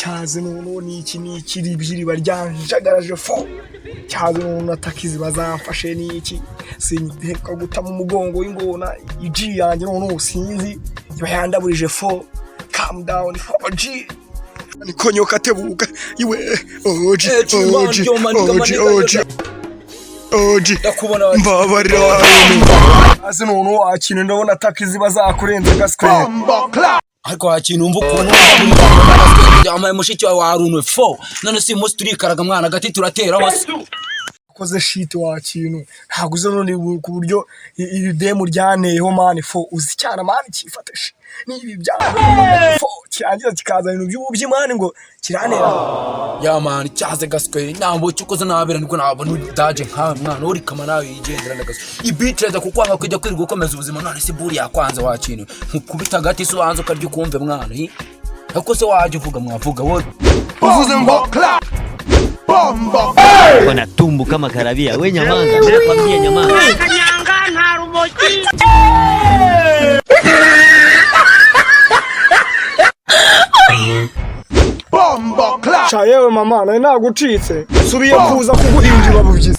Cyaze noneho niki niki riba ryanjagaraje fo. Cyaze noneho natakizi bazamfashe niki, sinheka guta mu mugongo w'ingona iji yanjye, noneho sinzi iba yandaburije fo. Calm down fo G, niko nyoka tebuka iwe oji. Eh, G, man, oji. yo, man, oji. man, Oji oji. Ndakubona. Mbabarira. Azi noneho wakintu, ndabona takizi bazakurenza gaswe. Ariko wakintu, umva ukuntu yamaye mushiki wawe warunwe fo. None si uyu munsi turikaraga mwana, agati turatera hose. Koze shit wa kintu, ntabwo uzi none ku buryo iri demu ryaneyeho man fo. Uzi cyane man, cyifata shi n'ibi bya fo, kirangiza kikaza ibintu by'ububyi man, ngo kiranera. Ya man, cyaze gaswe, ntabwo cyo ukoze nabera nibwo nabona udaje nkawe mwana uri kama nawe yigendera ndagaswe ibitreza kukwanga kujya kwirirwa ukomeza ubuzima. None se buri yakwanze wa kintu, nkukubita agati se ubanza ukarya ukumve mwana, hi? Ariko se wajya uvuga mwavuga wowe? Uvuze ngo Bwana tumbu kama karabia. We nyamaza, mimi nakwambia nyamaza. Kanyanga nta rumogi. Sha yewe mama, nari nagucitse, subiye kuza kuguhinjira bubyizi.